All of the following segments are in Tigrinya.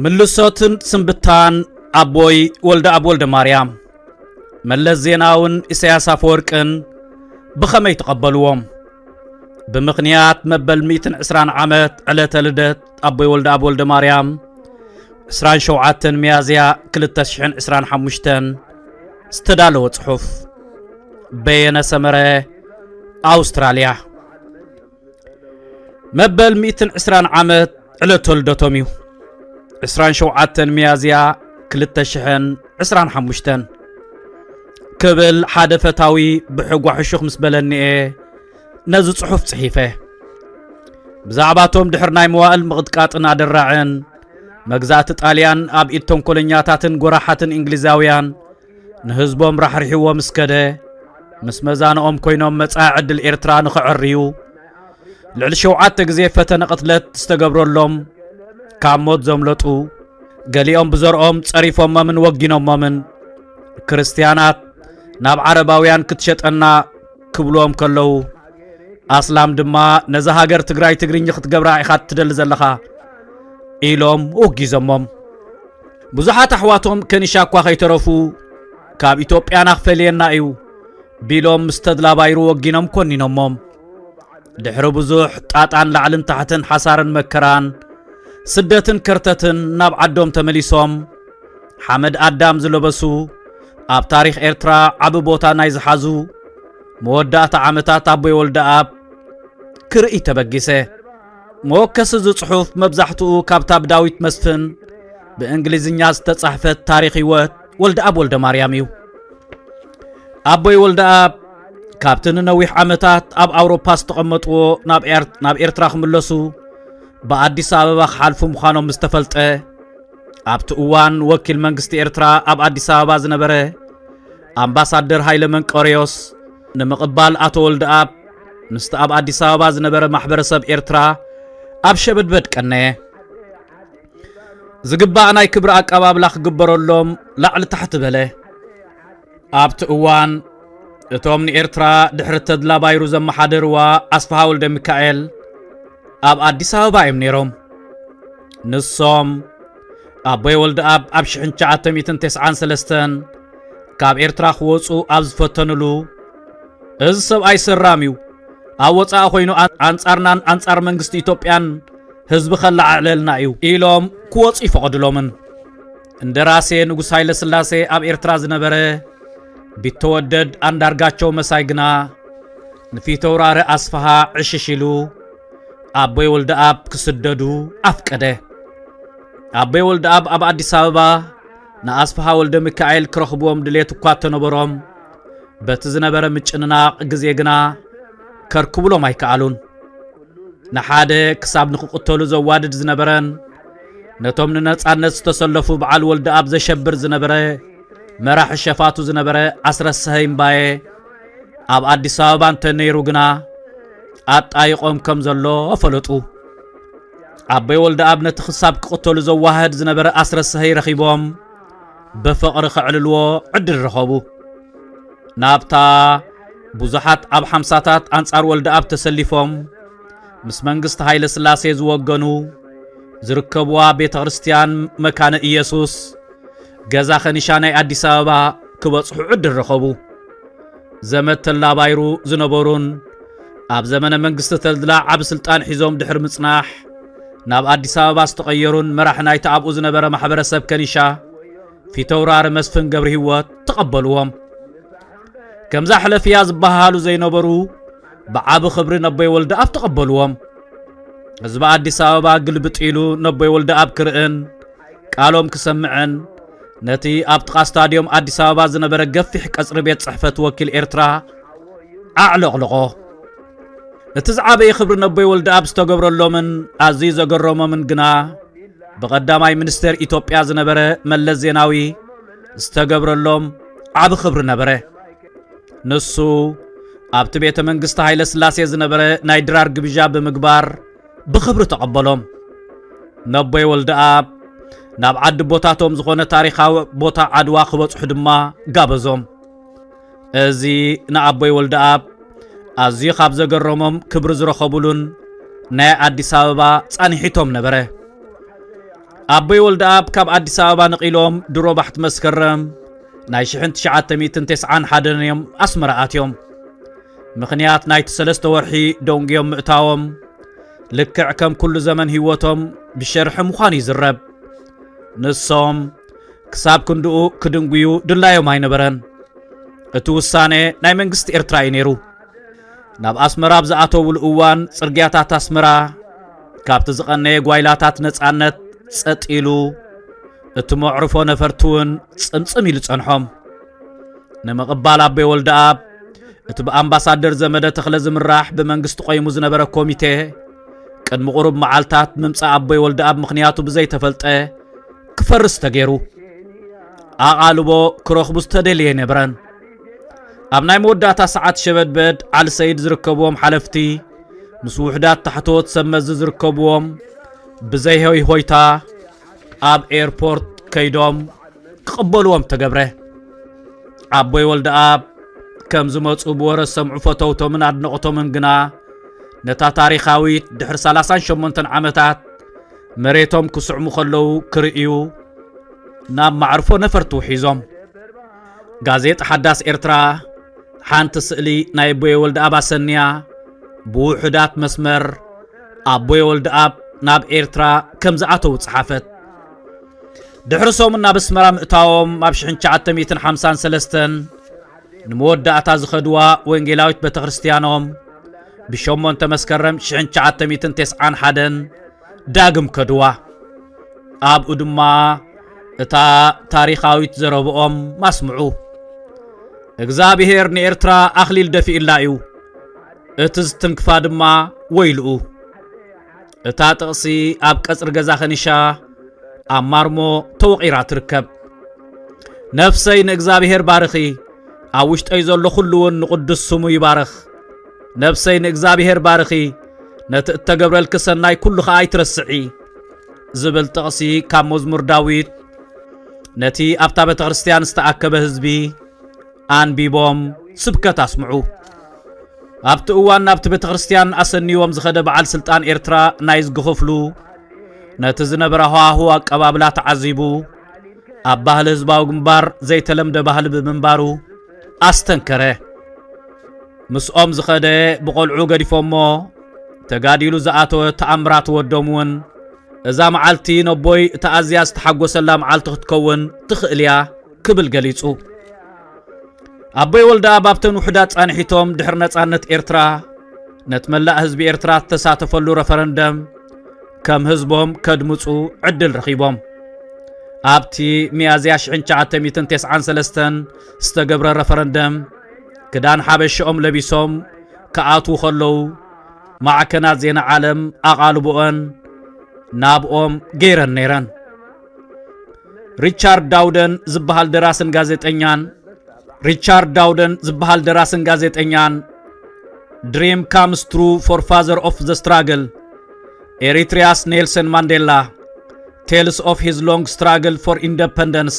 ምልሶትን ስንብታን ኣቦይ ወልደኣብ ወልደማርያም። መለስ ዜናውን ኢሳያስ ኣፈወርቅን ብኸመይ ተቐበልዎም? ብምኽንያት መበል ሚእትን ዕስራን ዓመት ዕለተ ልደት ኣቦይ ወልደኣብ ወልደማርያም፣ ዕስራን ሸውዓተን ሚያዝያ ክልተ ሽሕን ዕስራን ሓሙሽተን ዝተዳለወ ጽሑፍ። በየነ ሰመረ፣ ኣውስትራልያ። መበል ሚእትን ዕስራን ዓመት ዕለተ ልደቶም እዩ። ዕስራን ሸውዓተን ሚያዝያ ክልተ ሽሕን ዕስራን ሓሙሽተን ክብል ሓደ ፈታዊ ብሕጓ ሕሹኽ ምስ በለኒ'የ ነዚ ጽሑፍ ጽሒፈ። ብዛዕባቶም ድሕሪ ናይ መዋእል ምቕጥቃጥን ኣደራዕን መግዛእቲ ጣልያን ኣብ ኢድ ተንኮለኛታትን ጎራሓትን እንግሊዛውያን ንህዝቦም ራሕሪሕዎ ምስ ከደ፣ ምስ መዛንኦም ኮይኖም መጻኢ ዕድል ኤርትራ ንኸዐርዩ፣ ልዕሊ ሸውዓተ ግዜ ፈተነ ቅትለት ዝተገብረሎም፣ ካብ ሞት ዘምለጡ፣ ገሊኦም ብዘርኦም ጸሪፎሞምን ወጊኖሞምን፣ ክርስትያናት ናብ ዓረባውያን ክትሸጠና ክብልዎም ከለዉ፣ ኣስላም ድማ ነዛ ሃገር ትግራይ ትግርኝ ክትገብራ ኢኻ ትደሊ ዘለኻ ኢሎም ወጊዞሞም። ብዙሓት ኣሕዋቶም ከኒሻ እኳ ከይተረፉ፣ ካብ ኢትዮጵያና ክፈልየና እዩ ቢሎም ምስ ተድላ ባይሩ ወጊኖም ኮኒኖሞም። ድሕሪ ብዙሕ ጣጣን ላዕልን ታሕትን ሓሳርን መከራን ስደትን ከርተትን ናብ ዓዶም ተመሊሶም፣ ሓመድ ኣዳም ዝለበሱ፣ ኣብ ታሪኽ ኤርትራ ዓቢ ቦታ ናይ ዝሓዙ መወዳእታ ዓመታት ኣቦይ ወልደኣብ ክርኢ ተበጊሰ። መወከሲ እዚ ጽሑፍ መብዛሕትኡ ካብታ ብዳዊት መስፍን ብእንግሊዝኛ ዝተጻሕፈት ታሪኽ ህይወት ወልደኣብ ወልደማርያም እዩ። ኣቦይ ወልደኣብ ካብቲ ንነዊሕ ዓመታት ኣብ ኣውሮፓ ዝተቐመጥዎ ናብ ኤር-፣ ናብ ኤርትራ ክምለሱ ብኣዲስ ኣበባ ክሓልፉ ምዃኖም ምስ ተፈልጠ፣ ኣብቲ እዋን ወኪል መንግስቲ ኤርትራ ኣብ ኣዲስ ኣበባ ዝነበረ ኣምባሳደር ሃይለ መንቀርዮስ ንምቕባል ኣቶ ወልደኣብ ምስቲ ኣብ ኣዲስ ኣበባ ዝነበረ ማሕበረሰብ ኤርትራ ኣብ ሸበድበድ ቀነየ። ዝግባእ ናይ ክብሪ ኣቀባብላ ክግበረሎም ላዕሊ ታሕቲ በለ። ኣብቲ እዋን እቶም ንኤርትራ ድሕሪ ተድላ ባይሩ ዘመሓደርዋ ኣስፍሃ ወልደ ሚካኤል ኣብ ኣዲስ ኣበባ እዮም ነይሮም። ንሶም ኣቦይ ወልደኣብ ኣብ ሽሕን ትሽዓተ ሚእትን ተስዓን ሰለስተን ካብ ኤርትራ ክወጹ ኣብ ዝፈተኑሉ፣ "እዚ ሰብኣይ ሰራም እዩ፣ ኣብ ወጻኢ ኮይኑ ኣን-፣ ኣንጻርናን ኣንጻር መንግስቲ ኢትዮጵያን ህዝቢ ከለዓዕለልና እዩ" ኢሎም ክወጹ ይፈቐድሎምን። እንደራሴ ንጉስ ሃይለ ስላሴ ኣብ ኤርትራ ዝነበረ ቢተወደድ ኣንዳርጋቸው መሳይ ግና ንፊተውራሪ ኣስፍሃ ዕሽሽ ኢሉ ኣቦይ ወልደኣብ ክስደዱ ኣፍቀደ። ኣቦይ ወልደኣብ ኣብ ኣዲስ ኣበባ ንኣስፍሃ ወልደ ሚካኤል ክረኽብዎም ድሌት እኳ እተነበሮም፣ በቲ ዝነበረ ምጭንናቕ ግዜ ግና ከርክቡሎም ኣይከኣሉን። ንሓደ ክሳብ ንክቕተሉ ዘዋድድ ዝነበረን ነቶም ንነጻነት ዝተሰለፉ በዓል ወልደኣብ ዘሸብር ዝነበረ መራሒ ሸፋቱ ዝነበረ ኣስረሰሀይ እምባየ ኣብ ኣዲስ ኣበባ እንተነይሩ ግና ኣጣይቖም ከም ዘሎ ፈለጡ። ኣቦይ ወልደኣብ ነቲ ክሳብ ክቕተሉ ዘዋህድ ዝነበረ ኣስረሰሀይ ረኺቦም ብፍቕሪ ከዕልልዎ ዕድል ረኸቡ። ናብታ ብዙሓት ኣብ ሓምሳታት ኣንጻር ወልደኣብ ተሰሊፎም ምስ መንግስቲ ሃይለ ስላሴ ዝወገኑ ዝርከብዋ ቤተ ክርስቲያን መካነ ኢየሱስ ገዛ ከኒሻ ናይ ኣዲስ ኣበባ ክበጽሑ ዕድል ረኸቡ። ዘመድ ተላ ባይሩ ዝነበሩን ኣብ ዘመነ መንግስቲ ተድላ ዓቢ ስልጣን ሒዞም ድሕሪ ምጽናሕ ናብ ኣዲስ ኣበባ ዝተቐየሩን መራሒ ናይቲ ኣብኡ ዝነበረ ማሕበረሰብ ከኒሻ ፊተውራሪ መስፍን ገብረ ህይወት ተቐበልዎም። ከምዛ ሕለፍያ ዝበሃሃሉ ዘይነበሩ ብዓቢ ክብሪ ነቦይ ወልደኣብ ተቐበልዎም። ህዝቢ ኣዲስ ኣበባ ግልብጥ ኢሉ ነቦይ ወልደኣብ ክርእን ቃሎም ክሰምዕን ነቲ ኣብ ጥቓ ስታድዮም ኣዲስ ኣበባ ዝነበረ ገፊሕ ቀጽሪ ቤት ጽሕፈት ወኪል ኤርትራ ኣዕለቕለቖ። እቲ ዝዓበየ ክብሪ ነቦይ ወልደኣብ ዝተገብረሎምን ኣዝዩ ዘገረሞምን ግና ብቐዳማይ ሚኒስተር ኢትዮጵያ ዝነበረ መለስ ዜናዊ ዝተገብረሎም ዓቢ ክብሪ ነበረ። ንሱ ኣብቲ ቤተ መንግስቲ ሃይለ ስላሴ ዝነበረ ናይ ድራር ግብዣ ብምግባር ብኽብሪ ተቐበሎም። ነቦይ ወልደኣብ ናብ ዓዲ ቦታቶም ዝኾነ ታሪኻዊ ቦታ ዓድዋ ክበጽሑ ድማ ጋበዞም። እዚ ንኣቦይ ወልደኣብ ኣዝዩ ካብ ዘገረሞም ክብሪ ዝረኸቡሉን ናይ ኣዲስ ኣበባ ጻንሒቶም ነበረ። ኣቦይ ወልደኣብ ካብ ኣዲስ ኣበባ ነቒሎም ድሮ ባሕቲ መስከረም ናይ ሽሕን ትሽዓተ ሚእትን ተስዓን ሓደን እዮም ኣስመራ ኣትዮም። ምኽንያት ናይቲ ሰለስተ ወርሒ ደንጉዮም ምእታዎም ልክዕ ከም ኩሉ ዘመን ህይወቶም ብሸርሒ ምዃኑ ይዝረብ። ንሶም ክሳብ ክንድኡ ክድንጉዩ ድላዮም ኣይነበረን። እቲ ውሳነ ናይ መንግስቲ ኤርትራ እዩ ነይሩ። ናብ ኣስመራ ኣብ ዝኣተውሉ እዋን ጽርግያታት ኣስመራ ካብቲ ዝቐነየ ጓይላታት ነጻነት ጸጥ ኢሉ፣ እቲ መዕርፎ ነፈርቲ እውን ጽምጽም ኢሉ ጸንሖም። ንምቕባል ኣቦይ ወልደኣብ እቲ ብኣምባሳደር ዘመደ ተኽለ ዝምራሕ ብመንግስቲ ቆይሙ ዝነበረ ኮሚቴ ቅድሚ ቁሩብ መዓልታት ምምጻእ ኣቦይ ወልደኣብ ምኽንያቱ ብዘይተፈልጠ ክፈርስ ተገይሩ። ኣቓልቦ ክረኽቡ ዝተደልየ ኣይነበረን። ኣብ ናይ መወዳእታ ሰዓት ሸበድበድ ዓሊ ሰይድ ዝርከብዎም ሓለፍቲ ምስ ውሑዳት ታሕተዎት ሰብ መዚ ዝርከብዎም ብዘይ ሆይሆይታ ኣብ ኤርፖርት ከይዶም ክቕበልዎም ተገብረ። ኣቦይ ወልደኣብ ከም ዝመጹ ብወረ ዝሰምዑ ፈተውቶምን ኣድነቕቶምን ግና ነታ ታሪኻዊት ድሕሪ ሰላሳን ሸሞንተን ዓመታት መሬቶም ክስዕሙ ከለዉ ክርእዩ ናብ ማዕርፎ ነፈርቲ ውሒዞም። ጋዜጣ ሓዳስ ኤርትራ ሓንቲ ስእሊ ናይ ኣቦይ ወልደኣብ ኣሰንያ ብውሑዳት መስመር ኣቦይ ወልደኣብ ናብ ኤርትራ ከም ዝኣተዉ ጸሓፈት። ድሕሪ ሰሙን ናብ ኣስመራ ምእታዎም ኣብ ሽሕን ትሽዓተ ሚእትን ሓምሳን ሰለስተን ንመወዳእታ ዝኸድዋ ወንጌላዊት ቤተክርስትያኖም ብሸሞንተ መስከረም ሽሕን ትሽዓተ ሚእትን ተስዓን ሓደን ዳግም ከድዋ። ኣብኡ ድማ እታ ታሪኻዊት ዘረብኦም ኣስምዑ። እግዚኣብሄር ንኤርትራ ኣኽሊል ደፊእላ እዩ፣ እቲ ዝትንክፋ ድማ ወይልኡ። እታ ጥቕሲ ኣብ ቀጽሪ ገዛ ከኒሻ ኣብ ማርሞ ተወቒራ ትርከብ። ነፍሰይ ንእግዚኣብሄር ባርኺ፣ ኣብ ውሽጠይ ዘሎ ኩሉ እውን ንቕዱስ ስሙ ይባርኽ። ነፍሰይ ንእግዚኣብሄር ባርኺ፣ ነቲ እተገብረልኪ ሰናይ ኩሉ ኸኣ ኣይትረስዒ ዝብል ጥቕሲ ካብ መዝሙር ዳዊት ነቲ ኣብታ ቤተ ክርስትያን ዝተኣከበ ህዝቢ ኣንቢቦም ስብከት ኣስምዑ። ኣብቲ እዋን ናብቲ ቤተ ክርስትያን ኣሰንይዎም ዝኸደ በዓል ስልጣን ኤርትራ ናይ ዝጊ ክፍሉ ነቲ ዝነበረ ሃዋህው ኣቀባብላ ተዓዚቡ፣ ኣብ ባህሊ ህዝባዊ ግንባር ዘይተለምደ ባህሊ ብምንባሩ ኣስተንከረ። ምስኦም ዝኸደ ብቖልዑ ገዲፎሞ ተጋዲሉ ዝኣተወ ተኣምራት ወዶም እውን እዛ መዓልቲ ነቦይ እታ ኣዝያ ዝተሓጎሰላ መዓልቲ ክትከውን ትኽእል እያ ክብል ገሊጹ። ኣቦይ ወልደኣብ ኣብተን ውሑዳት ጻንሒቶም ድሕሪ ነጻነት ኤርትራ ነቲ መላእ ህዝቢ ኤርትራ ዝተሳተፈሉ ረፈረንደም ከም ህዝቦም ከድምጹ ዕድል ረኺቦም። ኣብቲ ሚያዝያ ሽሕን ትሽዓተ ሚእትን ተስዓን ሰለስተን ዝተገብረ ረፈረንደም ክዳን ሓበሽኦም ለቢሶም ክኣትዉ ከለዉ ማዕከናት ዜና ዓለም ኣቓልቦኦን ናብኦም ገይረን ነይረን። ሪቻርድ ዳውደን ዝበሃል ደራስን ጋዜጠኛን ሪቻርድ ዳውደን ዝበሃል ደራስን ጋዜጠኛን Dream comes true for father of the struggle, Eritrea's Nelson Mandela tells of his long struggle for independence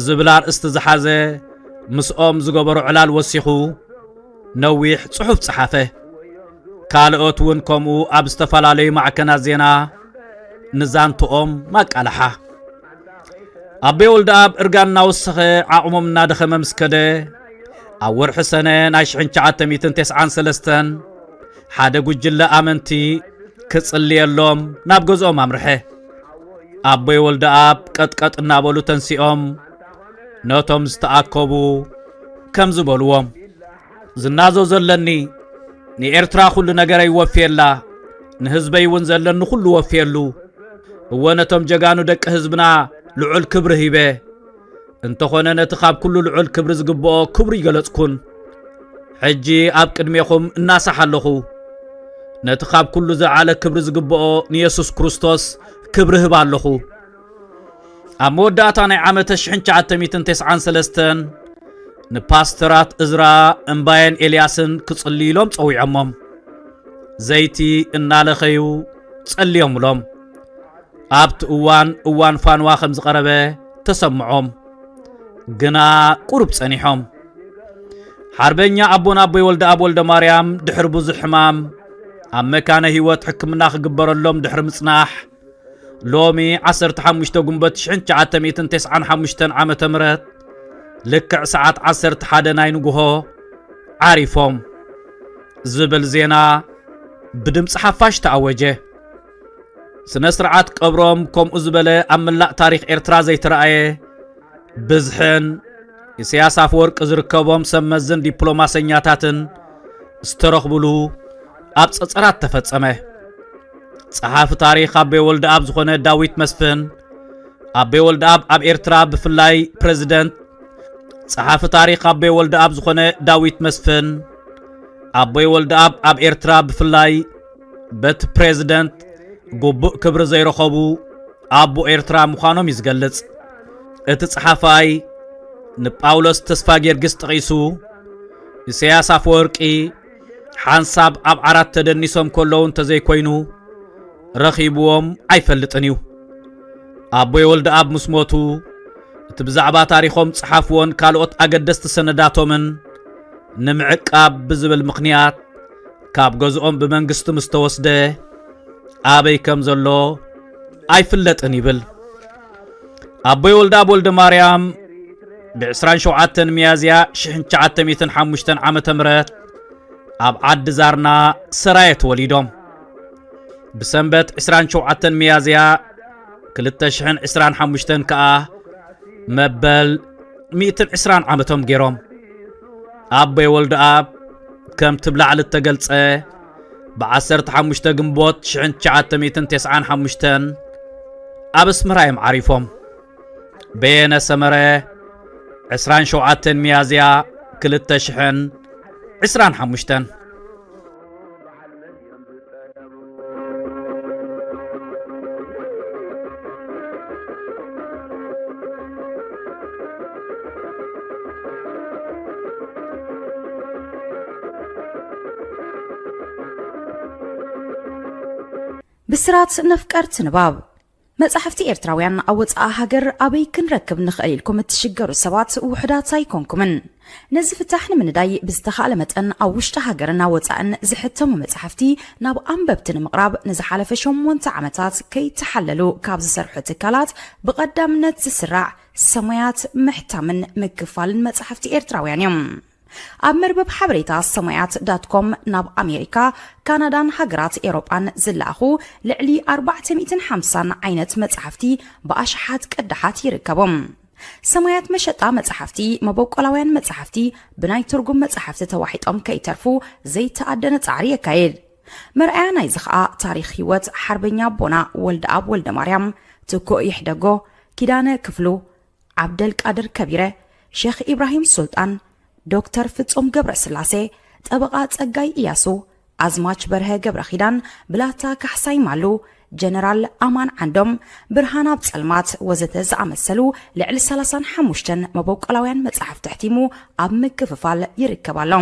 ዝብል ኣርእስቲ ዝሓዘ ምስኦም ዝገበሮ ዕላል ወሲኹ ነዊሕ ጽሑፍ ጸሓፈ። ካልኦት እውን ከምኡ ኣብ ዝተፈላለዩ ማዕከናት ዜና ንዛንትኦም ማቃላሓ። ኣቦይ ወልደኣብ እርጋን እናወሰኸ ዓቕሞም እናደኸመ ምስ ከደ ኣብ ወርሒ ሰነ ናይ ሽሕን ትሽዓተ ሚእትን ተስዓን ሰለስተን ሓደ ጉጅለ ኣመንቲ ክጽልየሎም ናብ ገዝኦም ኣምርሐ። ኣቦይ ወልደኣብ ቀጥቀጥ እናበሉ ተንሲኦም ነቶም ዝተኣከቡ ከምዚ በልዎም። ዝናዞ ዘለኒ ንኤርትራ ኩሉ ነገረይ ወፍየላ፣ ንህዝበይ እውን ዘለኒ ኩሉ ወፍየሉ። እወ ነቶም ጀጋኑ ደቂ ህዝብና ልዑል ክብሪ ሂበ። እንተኾነ ነቲ ካብ ኩሉ ልዑል ክብሪ ዝግብኦ ክብሩ ይገለጽኩን። ሕጂ ኣብ ቅድሜኹም እናሳሕ ኣለኹ። ነቲ ካብ ኩሉ ዝዓለ ክብሪ ዝግብኦ ንየሱስ ክርስቶስ ክብሪ ህብ ኣለኹ። ኣብ መወዳእታ ናይ ዓመተ ሽሕን ትሽዓተ ሚእትን ተስዓን ሰለስተን ንፓስተራት እዝራ እምባየን ኤልያስን ክጽልይሎም ጸዊዖሞም። ዘይቲ እናለኸዩ ጸልዮምሎም። ኣብቲ እዋን፣ እዋን ፋንዋ ከም ዝቐረበ ተሰምዖም። ግና ቁሩብ ጸኒሖም። ሓርበኛ ኣቦና ኣቦይ ወልደኣብ ወልደማርያም ድሕሪ ብዙሕ ሕማም ኣብ መካነ ህይወት ሕክምና ክግበረሎም ድሕሪ ምጽናሕ፣ ሎሚ ዓሰርተ ሓሙሽተ ጉንበት ሽሕን ትሽዓተ ሚእትን ተስዓን ሓሙሽተን ዓመተ ምህረት ልክዕ ሰዓት ዓሰርተ ሓደ ናይ ንግሆ ዓሪፎም ዝብል ዜና ብድምፂ ሓፋሽ ተኣወጀ። ስነ ስርዓት ቀብሮም ከምኡ ዝበለ ኣብ መላእ ታሪኽ ኤርትራ ዘይተረኣየ ብዝሕን ኢሳያስ ኣፈወርቂ ዝርከቦም ሰብ መዝን ዲፕሎማሰኛታትን ዝተረኽቡሉ ኣብ ጸጸራት ተፈጸመ። ጸሓፊ ታሪኽ ኣቦይ ወልደኣብ ዝኾነ ዳዊት መስፍን፣ ኣቦይ ወልደኣብ ኣብ ኤርትራ ብፍላይ ፕረዚደንት፣ ጸሓፊ ታሪኽ ኣቦይ ወልደኣብ ዝኾነ ዳዊት መስፍን፣ ኣቦይ ወልደኣብ ኣብ ኤርትራ ብፍላይ በቲ ፕረዚደንት ግቡእ ክብሪ ዘይረኸቡ ኣቦ ኤርትራ ምዃኖም እዩ ዝገልጽ። እቲ ጸሓፋይ ንጳውሎስ ተስፋ ጊዮርጊስ ጠቒሱ፣ ኢሳያስ ኣፈወርቂ ሓንሳብ ኣብ ዓራት ተደኒሶም ከለዉ እንተዘይኮይኑ ረኺብዎም ኣይፈልጥን እዩ። ኣቦይ ወልደኣብ ምስ ሞቱ፣ እቲ ብዛዕባ ታሪኾም ጸሓፍዎን ካልኦት ኣገደስቲ ሰነዳቶምን ንምዕቃብ ብዝብል ምኽንያት ካብ ገዝኦም ብመንግስቲ ምስ ተወስደ፣ ኣበይ ከም ዘሎ ኣይፍለጥን ይብል። ኣቦይ ወልደኣብ ወልደማርያም ብ ዕስራን ሸውዓተን ሚያዝያ ሽሕን ትሽዓተ ሚእትን ሓሙሽተን ዓመተ ምህረት ኣብ ዓዲ ዛርና ሰራየ ተወሊዶም። ብሰንበት ዕስራን ሸውዓተን ሚያዝያ ክልተ ሽሕን ዕስራን ሓሙሽተን ከኣ መበል ሚእትን ዕስራን ዓመቶም ገይሮም። ኣቦይ ወልደኣብ ከምቲ ብላዕሊ እተገልጸ፣ ብ ዓሰርተ ሓሙሽተ ግንቦት ሽሕን ትሽዓተ ሚእትን ተስዓን ሓሙሽተን ኣብ ኣስመራ እዮም ዓሪፎም። በየነ ሰመረ፣ ዕስራን ሸውዓተን ሚያዝያ ክልተ ሽሕን ዕስራን ሓሙሽተን። ብስራት ነፍቀርቲ ንባብ። መጻሕፍቲ ኤርትራውያን ኣብ ወጻኢ ሃገር ኣበይ ክንረክብ ንኽእል ኢልኩም እትሽገሩ ሰባት ውሑዳት ኣይኮንኩምን። ነዚ ፍታሕ ንምንዳይ ብዝተኻእለ መጠን ኣብ ውሽጢ ሃገርን ኣብ ወጻእን ዝሕተሙ መጻሕፍቲ ናብ ኣንበብቲ ንምቕራብ ንዝሓለፈ ሸሞንተ ዓመታት ከይተሓለሉ ካብ ዝሰርሑ ትካላት ብቐዳምነት ዝስራዕ ሰማያት ምሕታምን ምክፋልን መጻሕፍቲ ኤርትራውያን እዮም። ኣብ መርበብ ሓበሬታ ሰማያት ዳት ኮም ናብ ኣሜሪካ፣ ካናዳን ሃገራት ኤውሮጳን ዝለኣኹ ልዕሊ ኣርባዕተ ሚእትን ሓምሳን ዓይነት መጻሕፍቲ ብኣሽሓት ቅዳሓት ይርከቦም። ሰማያት መሸጣ መጻሕፍቲ፣ መበቆላውያን መጻሕፍቲ፣ ብናይ ትርጉም መጻሕፍቲ ተዋሒጦም ከይተርፉ ዘይተኣደነ ጻዕሪ የካይድ። መርኣያ ናይዚ ኸኣ ታሪኽ ህይወት ሓርበኛ ኣቦና ወልደኣብ ወልደማርያም፣ ትኩእ ይሕደጎ፣ ኪዳነ ክፍሉ፣ ዓብደልቃድር ከቢረ፣ ሼኽ ኢብራሂም ሱልጣን፣ ዶክተር ፍጹም ገብረስላሴ፣ ጠበቓ ጸጋይ ኢያሱ፣ ኣዝማች በርሀ ገብረኺዳን፣ ብላታ ካሕሳይ ማሉ፣ ጀነራል ኣማን ዓንዶም፣ ብርሃን ኣብ ጸልማት ወዘተ ዝኣመሰሉ ልዕሊ ሰላሳን ሓሙሽተን መበቆላውያን መጻሕፍቲ ኣሕቲሙ ኣብ ምክፍፋል ይርከብ ኣሎ።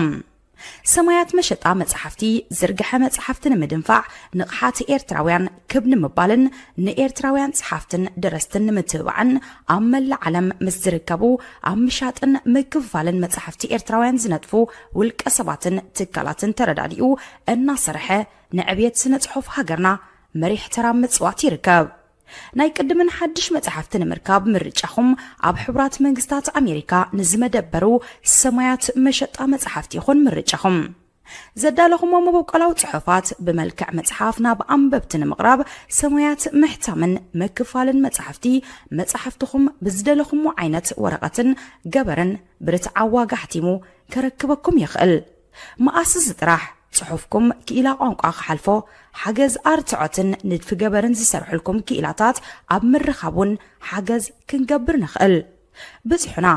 ሰማያት መሸጣ መጻሕፍቲ፣ ዝርግሐ መጻሕፍቲ ንምድንፋዕ፣ ንቕሓት ኤርትራውያን ክብ ንምባልን ንኤርትራውያን ጸሓፍትን ደረስትን ንምትብባዕን ኣብ መላእ ዓለም ምስ ዝርከቡ ኣብ ምሻጥን ምክፍፋልን መጻሕፍቲ ኤርትራውያን ዝነጥፉ ውልቀ ሰባትን ትካላትን ተረዳዲኡ እናሰርሐ ንዕብየት ስነ ጽሑፍ ሃገርና መሪሕ ተራ ምጽዋት ይርከብ። ናይ ቅድምን ሓድሽ መጻሕፍቲ ንምርካብ ምርጫኹም ኣብ ሕቡራት መንግስታት ኣሜሪካ ንዝመደበሩ ሰማያት መሸጣ መጻሕፍቲ ይኹን ምርጫኹም። ዘዳለኹሞ መበቆላዊ ጽሑፋት ብመልክዕ መጽሓፍ ናብ ኣንበብቲ ንምቕራብ ሰማያት ምሕታምን ምክፋልን መጻሕፍቲ፣ መጻሕፍትኹም ብዝደለኹሞ ዓይነት ወረቐትን ገበርን ብርትዓዊ ዋጋ ኣሕቲሙ ከረክበኩም ይኽእል። መኣስ እዚ ጥራሕ ጽሑፍኩም ክኢላ ቋንቋ ክሓልፎ፣ ሓገዝ ኣርትዖትን ንድፊ ገበርን ዝሰርሑልኩም ክኢላታት ኣብ ምርኻብ እውን ሓገዝ ክንገብር ንኽእል። ብጽሑና፣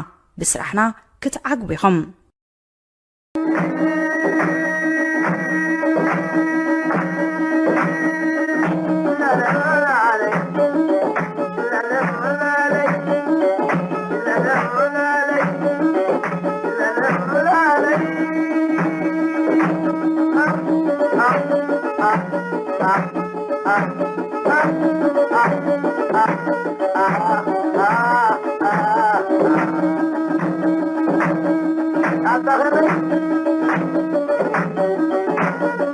ብስራሕና ክትዓግቡ ኢኹም።